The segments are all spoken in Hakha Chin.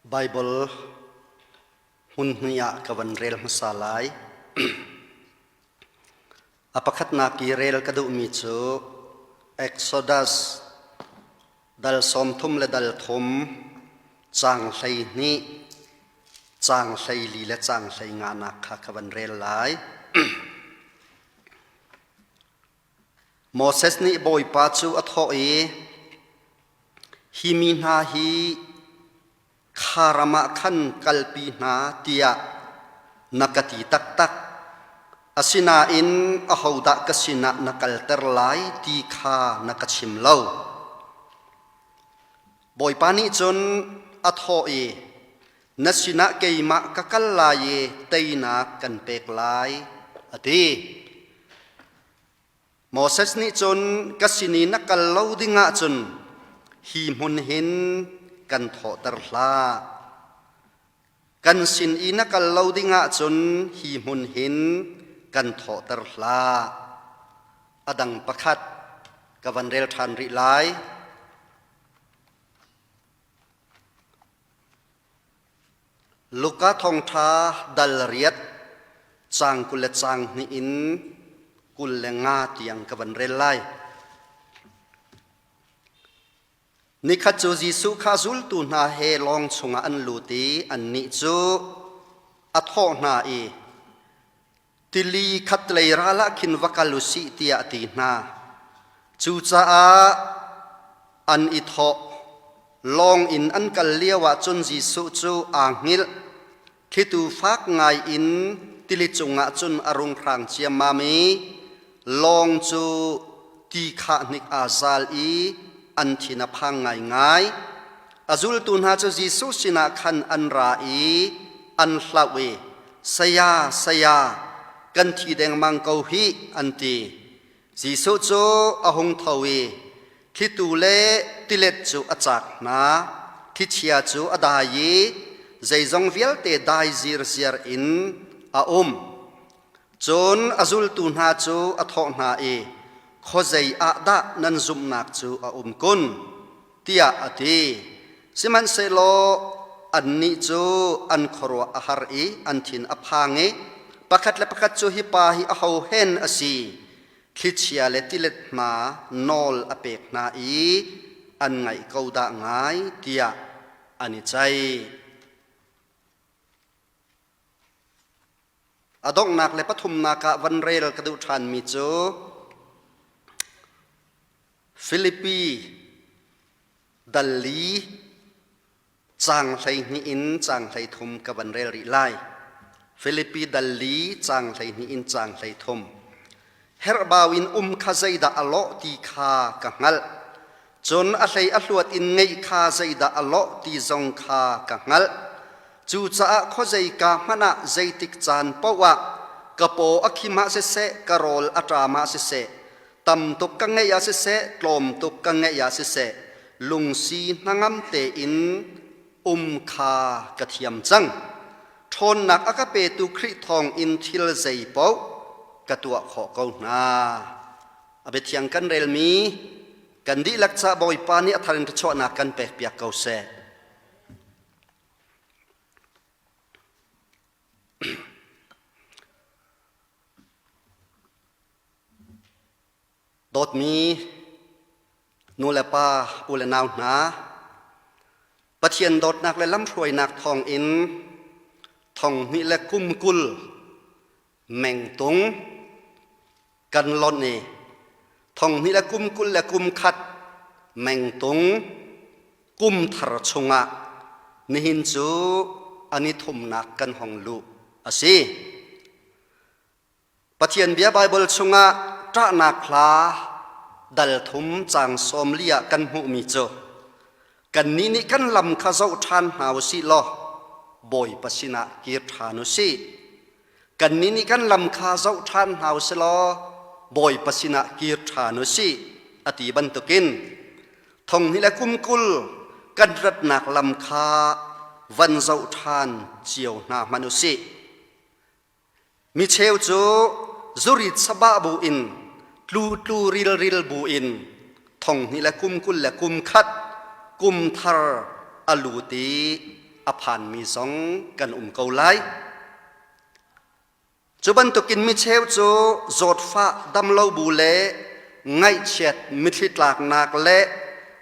Baibal hmun hnih ah ka van rel hmasa lai. A pakhatnak i rel ka duhmi cu Exodus dal 30 le dal thum caang 12 caang 14 le caang 15 nak kha ka van rel lai. Moses nih Bawipa cu a thawh i, Hi mi hna hi kha ram ah khan kalpi hna tiah na ka ti taktak. Asinain ahodah ka sinah na kalter lai ti kha na ka chim lo. Bawipa nih cun a thawh i, Na sinah keimah ka kal lai i teinak kan pek lai, a ti. Moses nih cun ka sin i na kal lo ding ahcun hi hmun hin kan thawhter hlah. Kan sin i na kal lo ding ahcun hi hmun hin kan thawhter hlah. A dang pakhat ka van rel ṭhan rih lai. Luka thawngṭha dal riat caang 20 le caang hnih in 25 tiang ka van rel lai. Nikhat cu Jesuh kha zultu hna he lawng chungah an lut i annih cu a thawh hna i, Tili khatlei ral ah khin va kal u sih tiah a ti hna. Cucaah an i thawh. Lawng in an kal lioah cun Jesuh cu aa hngilh. Thlitu fak ngai in tili cungah cun a rung hrang ciammam i lawng cu ti khah hnik aa zal i an thin a phang ngaingai. A zultu hna cu Jesuh sinah khan an ra i an hlauh i Saya, saya, kan thi dengmang ko hih, an ti. Jesuh cu a hung tho i thlitu le tilet cu a cak hna. Thlichia cu a dai i zeizong vialte dai zirziar in a um. Cun a zultu hna cu a thawh hna i, Khuazei ah dah nan zumhnak cu a um kun? tiah a ti. Sihmanhsehlaw annih cu an khuaruah a har i an thin a phang i pakhat le pakhat cu hi pa hi aho hen a si? Thlichia le tilet hna nawl a pek hna i an ngaih ko dah ngai tiah an i ceih. A donghnak le pathumnak ah van rel ka duh ṭhanmi cu Filipi dal li caang 12 in caang 13 ka van rel rih lai. Filipi dal li caang 12 in caang 13. Herhbau in um kha zeidah a lawh ti kha ka hngalh. Cun a hlei a hluat in ngeih kha zeidah a lawh ti zong kha ka hngalh. Cucaah khuazeika hmanh ah zeitik caan paoh ah ka paw a khim ah siseh, ka rawl a ṭam ah siseh, tam tuk ka ngeih ah siseh, tlawm tuk ka ngeih ah siseh, lungsi hnangam tein um kha ka thiam cang. Ṭhawnnak a ka petu Khrih thawng in thil zeipaoh ka tuah khawh ko hna. A biathiang kan relmi kan dihlak ca Bawipa nih a thar in thluachuahnak kan pekpiak ko seh. Dawtmi nu le pa, u le nau hna, Pathian dawtnak le lamhruainak thawngin thong hnih le kum 20 mengtung kan lonh i thong hnih le kum 21 mengtung kum thar chungah nihin cu an i thumnak kan hong luh a si. Pathian bia Baibal chungah ṭahnak hla dal thum caang 40 ah kan hmuhmi cu kannih nih kan lam kha zoh ṭhan hna u sih law Bawipa sinah kir ṭhan u sih. Kannih nih kan lam kha zoh ṭhan hna u sih law Bawipa sinah kir ṭhan u sih a ti bantukin thong hnih le kum 20 kan ratnak lam kha van zoh ṭhan cio hna hmanh u sih. Micheu cu zurit sabah bu in tlu tlu rilril bu in thong hnih le kum 21 kum thar a lut i. a phanmi zong kan um ko lai. Cu bantukin micheu cu zawtfah damlo bu le ngaihchiat mitthli tlaknak le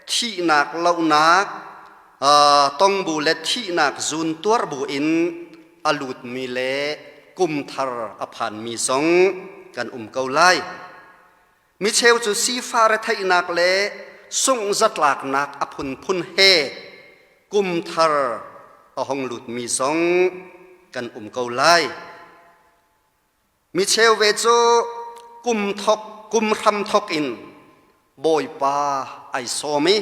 thihnak lohnak tong bu le thihnak zun tuar bu in a lutmi le kum thar a phanmi zong kan um ko lai. Micheu cu sifah retheihnak le sungh-zatlaknak a phunphun he kum thar a hung lutmi zong kan um ko lai. Micheu ve cu kum thok kum hram thok in Bawipa ai sawm i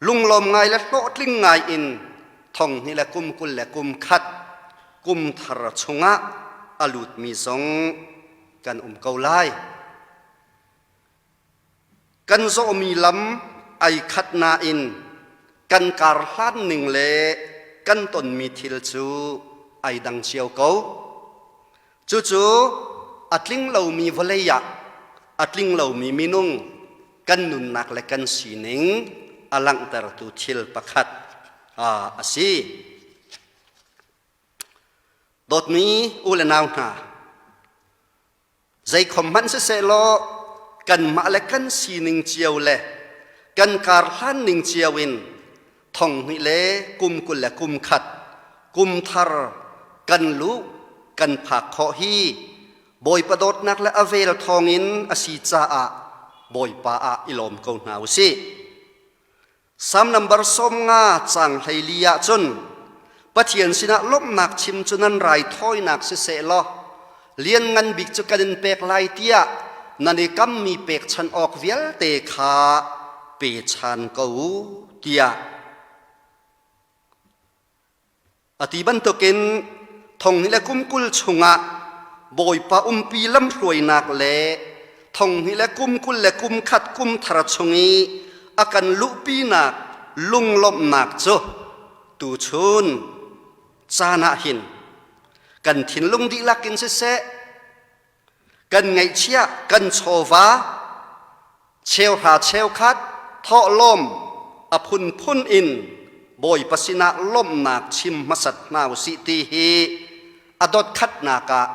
lunglawm ngai le hlawhtling ngai in thong hnih le kum 20 le kum khat kum thar chungah a lutmi zong kan um ko lai. Kan zawhmi lam ai khat nain kan kar hlan ning le kan tonmi thil cu ai dang cio ko. Cucu a tling lomi vawlei ah a tling lomi minung kan nunnak le kan sining a langhtertu thil pakhat a si. Dawtmi u le nau hna, zeikhom hmanh sisehlaw kanmah le kan sining cio le kan kar hlan ning cio in thong hnih le kum 20 le kum khat kum thar kan luh kan phak khawh hi Bawipa dawtnak le a vel thawngin a si caah Bawipa ah i lawm ko hna u sih. Salm number 50 caang 14 ah cun Pathian sinah lawmhnak chim cu nan raithawinak siseh law lianngan bik cu kan in pek lai tiah nan i kammi pekchanh awk vialte kha pe chan ko u tiah A ti bantukin thong hnih le kum 20 chungah Bawipa umpi lamhruainak le thong hnih le kum 20 le kum khat kum thar chung i a kan luhpinak lunglawmhnak cu tuchun caan ah hin kan thinlung dihlak in siseh kan ngaihchiah kan chawva cheuhra cheukhat thawhlawm a phunphun in Bawipa sinah lawmhnak chim hmasat hna usih ti hi a dot khatnak ah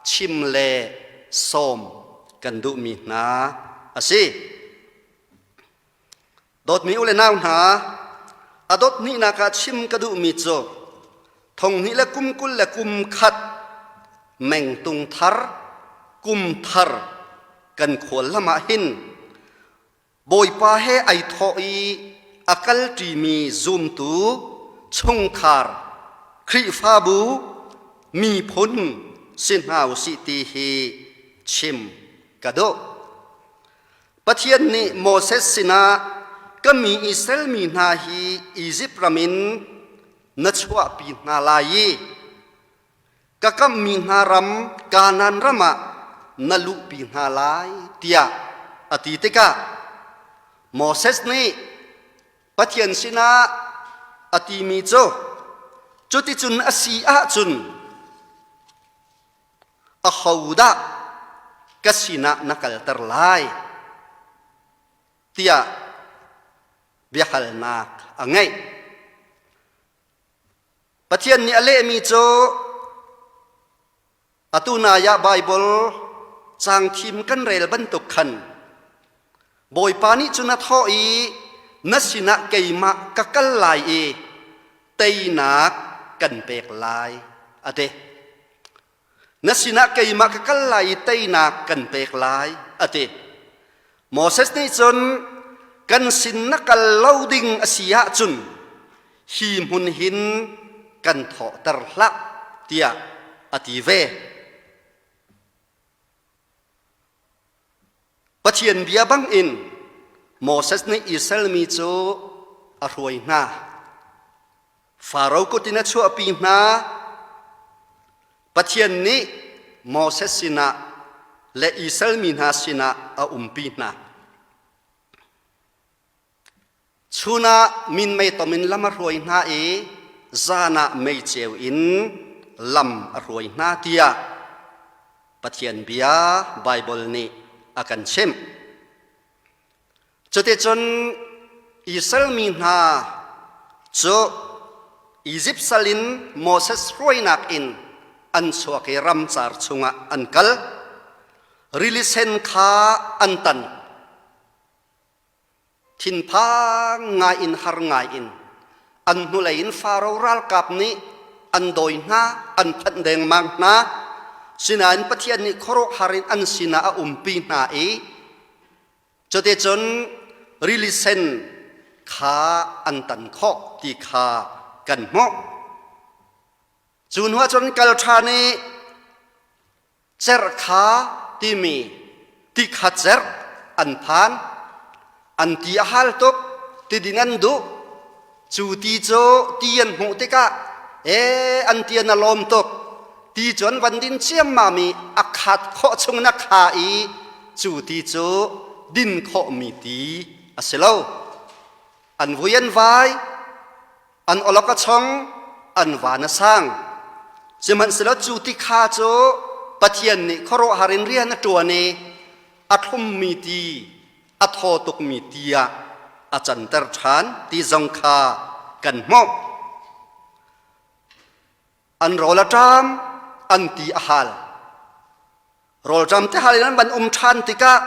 chim le sawm kan duhmi hna a si. Dawtmi u le nau hna, a dot hnihnak ah chim ka duhmi cu thong hnih le kum 20 le kum khat mengtung thar kum thar kan khual lam ah hin Bawipa he ai thawh i a kalṭimi zumtu chungkhar Khrihfabu miphun si hna usih ti hi chim ka duh. Pathian nih Moses sinah ka mi Israel mi hna hi Izipt ram in na chuahpi hna lai i ka kamhmi hna ram Kanaan ram ah na luhpi hna lai tiah a ti tikah Moses nih Pathian sinah a timi cu cuticun a si ahcun ahodah ka sinah na kalter lai tiah biahalnak a ngeih. Pathian nih a lehmi cu atu nai ah Baibal caang thim kan rel bantuk khan Bawipa nih cun a thawh i na sinah keimah ka kal lai i teinak kan pek lai a ti. Na sinah keimah ka kal lai i teinak kan pek lai a ti. Moses nih cun kan sin na kal lo ding a si ahcun hi hmun hin kan thawhter hlah tiah a ti ve. Pathian bia bangin Moses nih Israel mi cu a hruai hna. Faro kut in a chuahpi hna. Pathian nih Moses sinah le Israel mi hna sinah a umpi hna. Chun ah minmei tom in lam a hruai hna i zan ah meiceu in lam a hruai hna tiah Pathian bia Baibal nih a kan chimh. Cuticun Israel mi hna cu Izipt sal in Moses hruainak in an chuak i ramcar chungah an kal. Rili sen kha an tan. Thinphang ngai in har ngai in an hnulei in Faro ralkap nih an dawi hna, an phanh dengmang hna. Sinain Pathian nih khuaruahhar in an sinah a umpi hna i cuticun rili sen kha an tan khawh ti kha kan hmuh. Cu hnuah cun kal ṭhan i cerh kha timi ti kha cerh an phan. An ti a hal tuk, ti ding an duh. Cu ti cu ti an hmuh tikah ee an ti an a lawm tuk. Ti cu an van din ciammam i a khat khawh chung in a kha i cu ti cu din khawhmi ti a si lo. An vui an vai, an awlok a chong, an van a sang. Sihmanhsehlaw cu ti kha cu Pathian nih khuaruahhar in rian a ṭuan i a thlummi ti, a thaw tukmi ti ah a canter ṭhan ti zong kha kan hmuh. An rawl a ṭam, an ti a hal. Rawlṭam te hal in an van um ṭhan tikah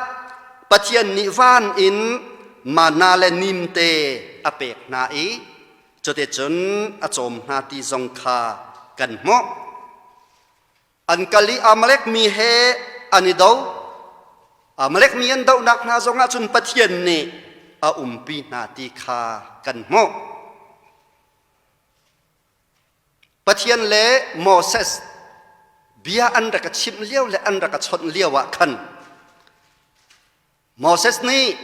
Pathian nih van in mana le nimte a pek hna i cuticun a cawm hna ti zong kha kan hmuh. An kal i Amalek mi he an i do. Amalek mi an dohnak hna zongah cun Pathian nih a umpi hna ti kha kan hmuh. Pathian le Moses bia an rak ka chimh lio le an rak ka chawnh lio ah khan Moses nih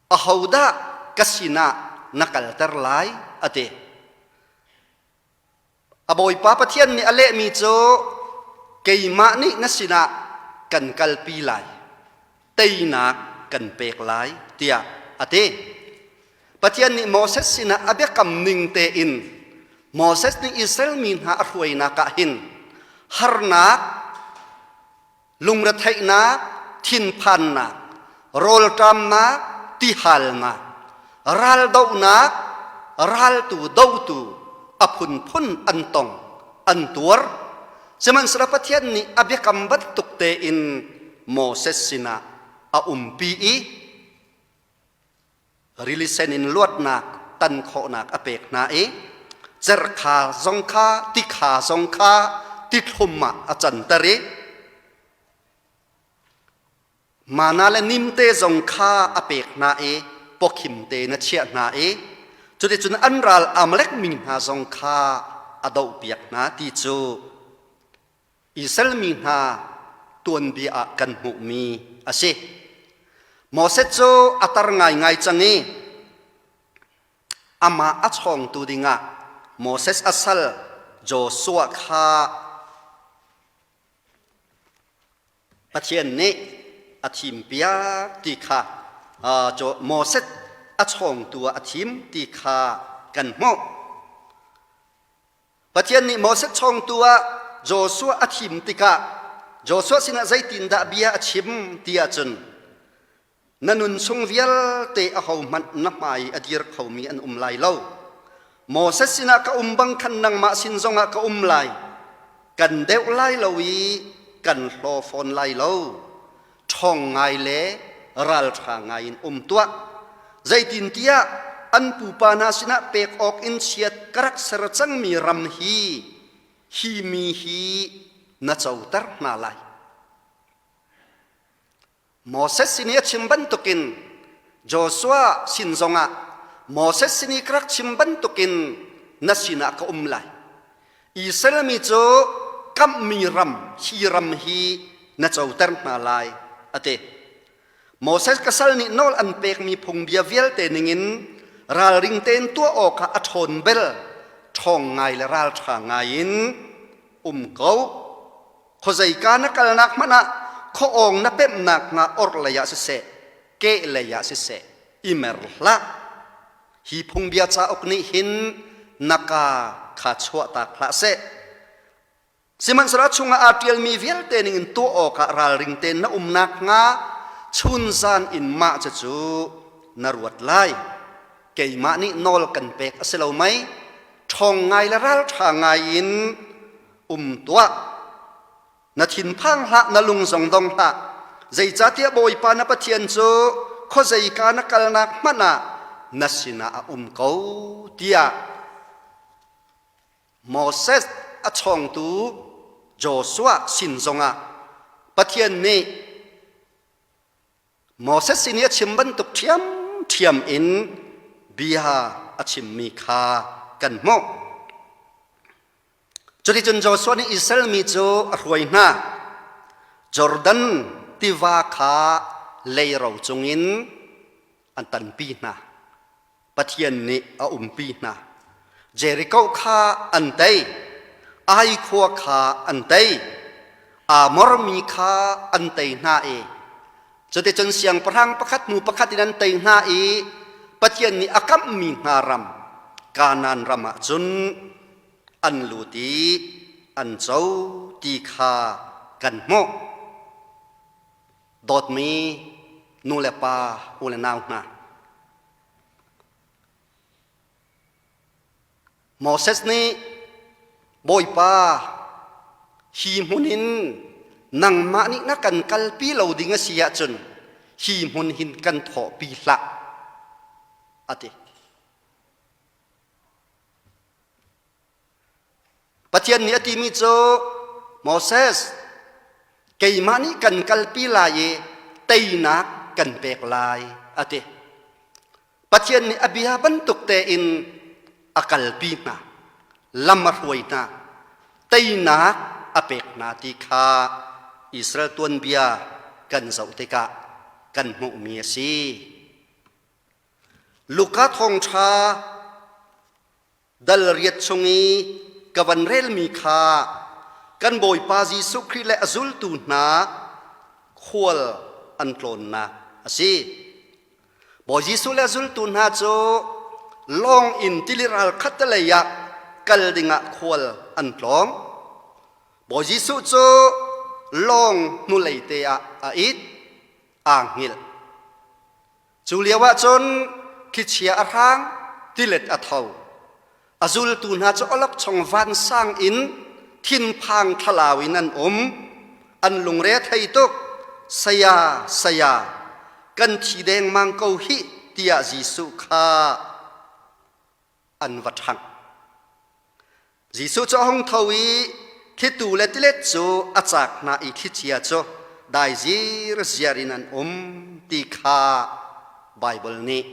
ahodah ka sinah na kalter lai a ti. A Bawipa Pathian nih a lehmi cu keimah nih na sinah kan kalpi lai, teinak kan pek lai tiah a ti. Pathian nih Moses sinah a biakam ning tein Moses nih Israel mi hna a hruainak ah hin harnak, lungretheihnak, thinphannak, rawlṭamnak, tihalnak, raldohnak, raltu dotu a phunphun an tong, an tuar. Sihmanhsehlaw Pathian nih a biakam bantuk tein Moses sinah a umpi i rili sen in luatnak tan khawhnak a pek hna i cerkha zong kha tikha zong kha tithlum ah a canter i mana le nimte zong kha a pek hna i pawkhim te na chiah hna i cuticun an ral Amalek mi hna zong kha a dohpiak hna ti cu Israel mi hna tuanbia ah kan hmuhmi a si. Moses cu a tar ngaingai cang i amah a chawngtu dingah Moses a sal Joshua kha Pathian nih a thimpiak ti kha Moses a chawngtu ah a thim ti kha kan hmuh. Pathian nih Moses chawngtu ah Joshua a thim tikah Joshua sinah zeitindah bia a chim ti ahcun na nun chung vialte ahohmanh na hmai a dir khomi an um lai lo. Moses sinah ka um bang khan nangmah sin zongah ka um lai. Kan deuh lai lo i kan hlaw fawn lai lo. Ṭhawng ngai le ralṭha ngai in um tuah. Zeitintiah an pupa hna sinah pek awk in chiat ka rak ser cangmi ram hi hi mi hi na coter hna lai. Moses sin i a chim bantukin Joshua sin zongah Moses sin i ka rak chim bantukin na sinah ka um lai. Israel mi cu kamhmi ram hi ram hi na coter hna lai a ti. Moses ka sal nih nawl an pekmi phungbia vialte ningin ralring tein tuah awkah a ṭhawn bel ṭhawng ngai le ralṭha ngai in um ko. Khuazeika na kalnak hmanh ah khuaawng na pemhnak hnga orhlei ah siseh, kehlei ah siseh, i mer hlah. Hi phungbia cauk nih hin na ka kha chuahtak hlah seh. Sihmanhsehlaw chungah aa ṭialmi vialte ningin tuah awkah ralring tein na um nakhnga chunzan in mah cucu na ruat lai. Keimah nih nawl kan pek a si lo mei? Ṭhawng ngai le ralṭha ngai in um tuah. Na thinphang hlah, na lung zong dong hlah. Zeicahtiah Bawipa na Pathian cu khuazeika na kalnak hmanh ah na sinah a um ko, tiah Moses a chawngtu Joshua sin zongah Pathian nih Moses sin i a chim bantuk ṭhiamṭhiam in bia a chimmi kha kan hmuh. Cuticun Joshua nih Israel mi cu a hruai hna. Jordan tiva kha leiro cungin an tanpi hna. Pathian nih a umpi hna. Jericho kha an tei. Ai khua kha an tei. Amor mi kha an tei hna i cuticun siangpahrang pakhat hnu pakhat in an tei hna i Pathian nih a kamhmi hna ram Kanaan ram ah cun an lut i an co ti kha kan hmuh. Dawtmi nu le pa u le nau hna, Moses nih Bawipa hi hmun in nangmah nih na kan kalpi lo ding a si ahcun hi hmun hin kan thawhpi hlah a ti. Pathian nih a timi cu Moses keimah nih kan kalpi lai i teinak kan pek lai a ti. Pathian nih a bia bantuk tein a kalpi hna, lam a hruai hna, teinak a pek hna ti kha Israel tuanbia kan zoh tikah kan hmuhmi a si. Luka thawngṭha Dal riat chung i ka van relmi kha kan Bawipa Jesuh Khrih le a zultu hna khual an tlawnnak a si. Bawi Jesuh le a zultu hna cu lawng in tili ral khattelei ah kal dingah khual an tlawng. Bawi Jesuh cu lawng hnulei te ah a it, aa hngilh. Cu lio ah cun thlichia a hrang, tilet a tho. A zultu hna cu awlokchong vansang in thinphang thlalau in an um. An lungre a thei tuk. Saya, saya, kan thi dengmang ko hih tiah Jesuh kha an va ṭhangh. Jesuh cu a hung tho i thlitu le tilet cu a caak hna i thlichia cu dai zirziar in an um ti kha Baibal nih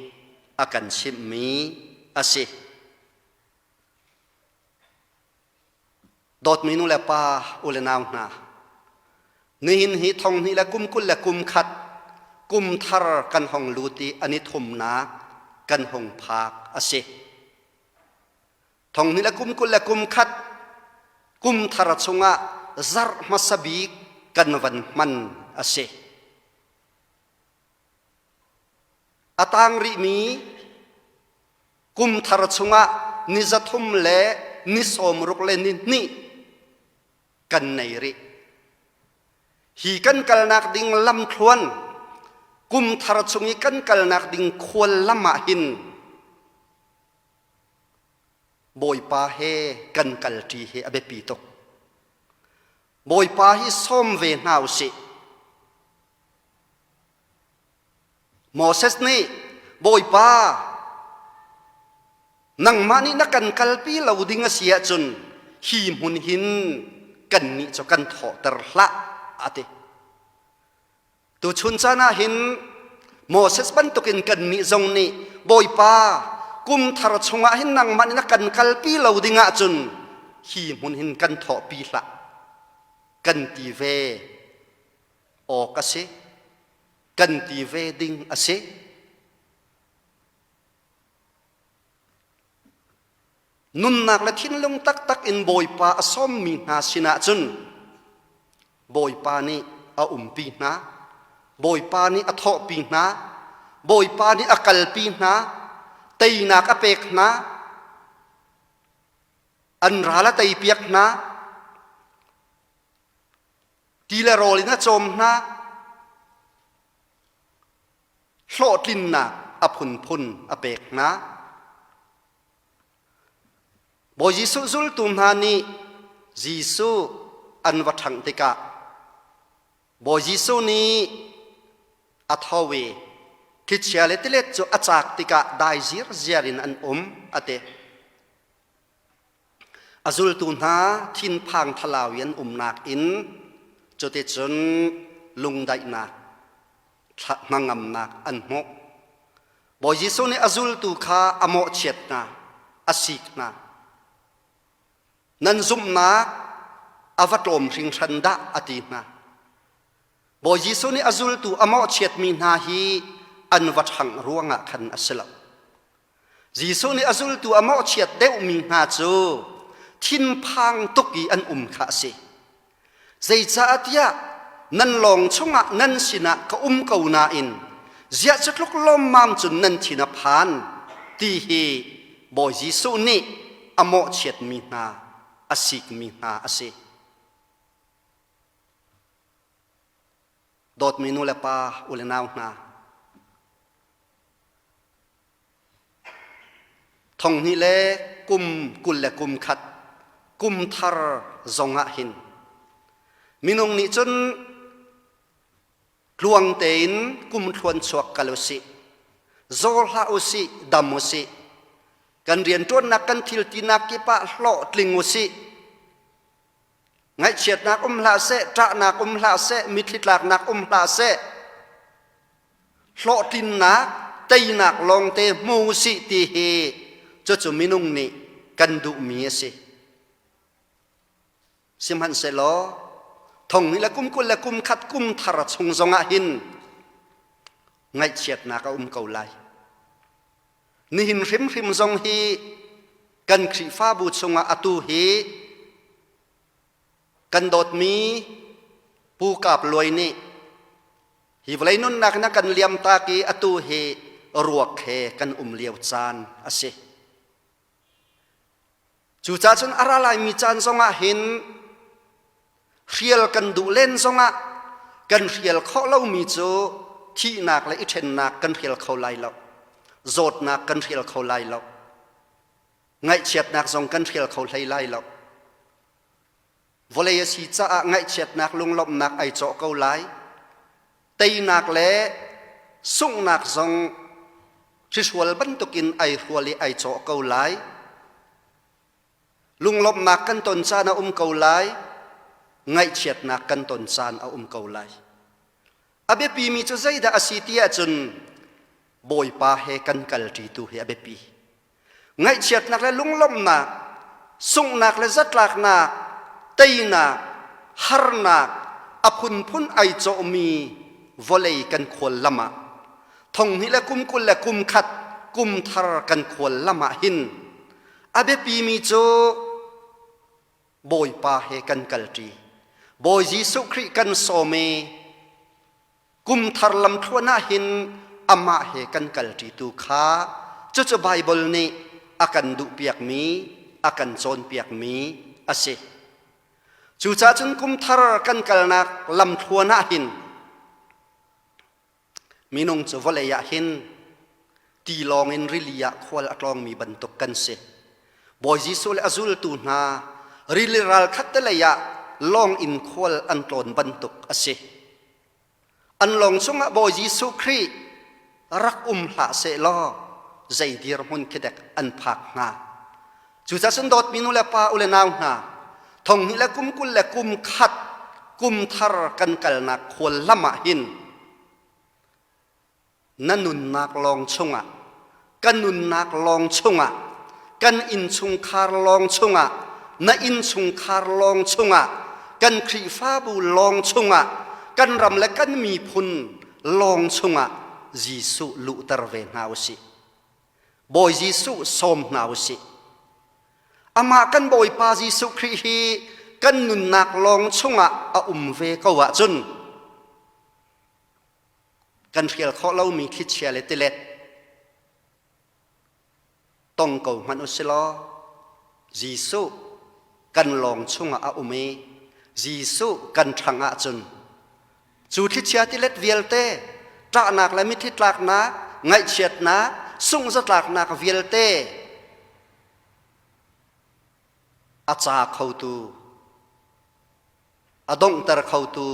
a kan chimhmi a si. Dawtmi nu le pa, u le nau hna, nihin hi thong hnih le kum 20 le kum khat kum thar kan hong lut i an i thumnak kan hung phak a si. Thong hnih le kum 20 le kum khat kum thar chungah zarh hmasa bik kan van hman a si. A tang rihmi kum thar chungah ni 300 le ni 60 le ni hnih kan nei rih. Hi kan kalnak ding lamthluan kum thar chung i kan kalnak ding khual lam ah hin Bawipa he kan kalṭi hi a biapi tuk. Bawipa hi sawm ve hna u sih. Moses nih Bawipa nangmah nih na kan kalpi lo ding a si ahcun hi hmun hin kannih cu kan thawhter hlah a ti. Tuchun caan ah hin Moses bantukin kannih zong nih Bawipa kum thar chungah hin nangmah nih na kan kalpi lo ding ahcun hi hmun hin kan thawhpi hlah kan ti ve awk a si kan ti ve ding a si. Nunnak le thinlung taktak in Bawipa a sawmmi hna sinah cun Bawipa nih a umpi hna, Bawipa nih a thawhpi hna, Bawipa nih a kalpi hna, teinak a pek hna, an ral a teipiak hna, ti le rawl in a cawm hna, hlawhtlinnak a phunphun a pek hna. Bawi Jesuh zultu hna nih Jesuh an va ṭhangh tikah Bawi Jesuh nih a tho i thlichia le tilet cu a cak tikah dai zirziar in an um a ti. A zultu hna thinphang thlalau i an umnak in cuticun lungdaihnak hnangamnak an hmuh. Bawi Jesuh nih a zultu kha a mawhchiat hna, a sik hna. Nan zumhnak a va tlawm hringhran dah a ti hna. Bawi Jesuh nih a zultu a mawhchiatmi hna hi an va ṭhangh ruangah khan a si lo. Jesuh nih a zultu a mawhchiat deuhmi hna cu thinphang tuk i an um kha a si. Zeicahtiah nan lawng chungah nan sinah ka um ko nain ziah cu tluk lawmmam cun nan thin a phan ti hi Bawi Jesuh nih a mawhchiatmi hna a sikmi hna a si. Dawtmi nu le pa u le nau hna, Thonghnih le kum 20 le kum khat kum thar zong ah hin minung nih cun tluang tein kum thluan chuak kal usih, zaw hlah usih, dam usih, kan rianṭuannak kan thil tinak kip ah hlawhtling usih, ngaihchiatnak um hlah seh, ṭahnak um hlah seh, mitthli tlaknak um hlah seh, hlawhtlinnak teinak lawngte hmu usih ti hi cucu minung nih kan duhmi a si. Sihmanhsehlaw thong ni le kum 20 le kum khat kum thar chung zongah hin ngaihchiatnak a um ko lai. Nihin hrimhrim zong hi kan Khrihfabu chungah atu hi kan dawtmi Pu Kap Luai nih hi vawlei nunnak na kan liamtak i atu hi ruak he kan um lio caan a si. Cucaah cun a ra laimi caan zongah hin hrial kan duh len zongah kan hrial khawh lomi cu thihnak le i ṭhennak kan hrial kho lai lo. Zawtnak kan hrial kho lai lo. Ngaihchiatnak zong kan hrial kho hlei lai lo. Vawlei a si caah ngaihchiatnak lunglawmhnak ai cawh ko lai. Teinak le sunghnak zong hrihrual bantukin ai hrual i ai cawh ko lai. Lunglawmhnak kan ton caan a um ko lai. Ngaihchiatnak kan ton caan a um ko lai. A biapimi cu zeidah a si ti ahcun Bawipa he kan kalṭi tu hi a biapi. Ngaihchiatnak le lunglawmhnak, sunghnak le zatlaknak, teinak, harnak, a phunphun ai cawhmi vawlei kan khual lam ah thonghnih le kum 20 le kum khat kum thar kan khual lam ah hin a biapimi cu Bawipa he kan kalṭi. Bawi Jesuh Khrih kan sawm i Kum thar lamthluan ah hin amah he kan kalṭi tu kha cucu Baibal nih a kan duhpiakmi, a kan cawnpiakmi a si. Cucaah cun kum thar kan kalnak lamthluan ah hin minung cu vawlei ah hin tilawng in rili ah khual a tlawngmi bantuk kan si. Bawi Jesuh le a zultu hna rili ral khat te lei ah lawng in khual an tlawn bantuk a si. An lawng chungah Bawi Jesuh Khrih rak um hlah sehlaw zei dirhmun khi dek an phak hnga. Cucaah cun dawtmi nu le pa u le nau hna, thonghnih le kum 20 le kum khat kum thar kan kalnak khual lam ah hin na nunnak lawng chungah ka nunnak lawng chungah kan innchungkhar lawng chungah na innchungkhar lawng chungah kan Khrihfabu lawng chungah kan ram le kan miphun lawng chungah Jesuh luhter ve hna usih Bawi Jesuh sawm hna usih amah kan Bawipa Jesuh Khrih hi kan nunnak lawng chungah a um ve ko ahcun kan hrial khawh lomi thlichia le tilet tong ko hmanh u silaw Jesuh kan lawng chungah a um i Jesuh kan ṭhang ahcun cu thlichia tilet vialte ṭahnak le mitthli tlaknak ngaihchiatnak sungh zatlaknak vialte. A ca khotu, a donghter khotu,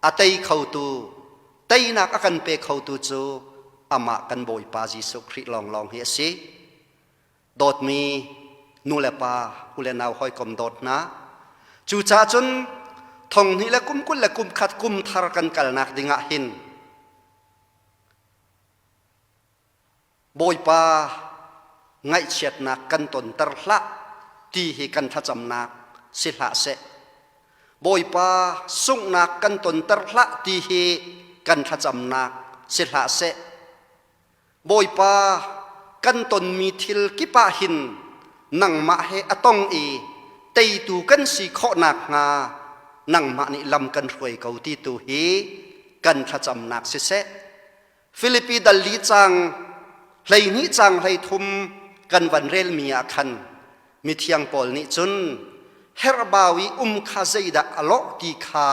a tei khotu, teinak a kan pe khotu cu amah kan Bawipa Jesuh Khrih lawnglawng hi a si. Dawtmi nu le pa, u le nau hawikom dawt hna. Cucaah cun thong hnih le kum 20 le kum khat kum thar kan kalnak dingah hin Bawipa ngaihchiatnak kan tonter hlah ti hi kan thlacamnak si hlah seh. Bawipa sunghnak kan tonter hlah ti hi kan thlacamnak si hlah seh. Bawipa kan tonmi thil kip ah hin nangmah he a tong i teitu kan si khawh nakhnga nangmah nih lam kan hruai ko ti tu hi kan thlacamnak siseh. Filipi dal li cang 12 cang 13 kan van relmi ah khan mithiang Paul nih cun herhbau i um kha zeidah a lawh ti kha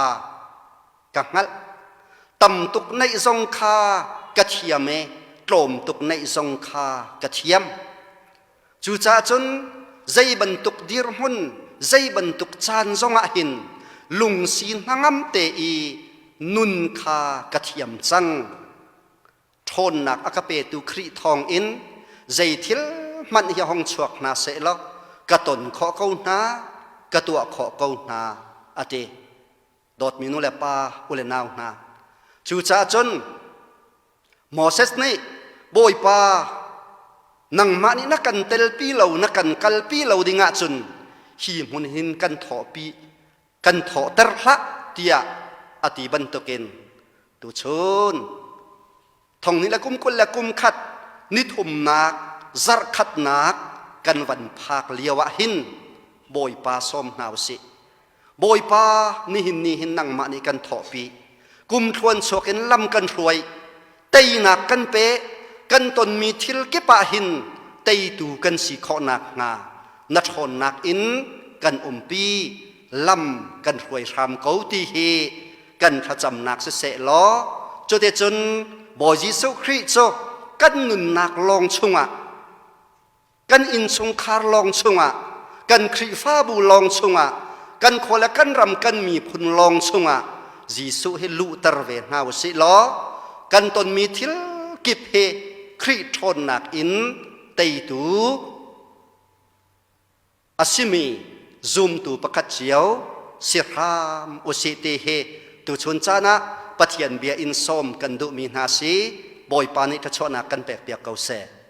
ka hngalh. Tam tuk neih zong kha ka thiam e, tlawm tuk neih zong kha ka thiam. Cucaah cun zei bantuk dirhmun, zei bantuk caan zongah hin lungsi hnangam te i nun kha ka thiam cang. Ṭhawnnak a ka petu Khrih thawngin zei thil hmanh hi hong chuak hna sehlaw ka ton khawh ko hna, ka tuah khawh ko hna, a ti. Dawtmi nu le pa, u le nau hna. Cucaah cun Moses nih Bawipa nangmah nih na kan telpi lo na kan kalpi lo ding ahcun hi hmun hin kan thawhpi kan thawhter hlah tiah a ti bantukin tuchun thong ni le kum 20 le kum khat nithumnak zarhkhatnak kan van phak lio ah hin Bawipa sawm hna usih. Bawipa nihin ni hin nangmah nih kan thawhpi. Kum thluan chuak in lam kan hruai. Teinak kan pe. Kan tonmi thil kip ah hin teitu kan si khawh nakhnga na ṭhawnnak in kan umpi lam kan hruai hram ko ti hi kan thlacamnak siseh law cuticun Bawi Jesuh Khrih cu kan nunnak lawng chungah kan innchungkhar lawng chungah kan Khrihfabu lawng chungah kan khua le kan ram kan miphun lawng chungah Jesuh hi luhter ve hna usih law kan tonmi thil kip hi Khrih ṭhawnnak in teitu a simi zumtu pakhat cio si hram usih ti hi tuchun caan ah Pathian bia in sawm kan duhmi hna si Bawipa nih thluachuahnak kan pekpiak ko seh.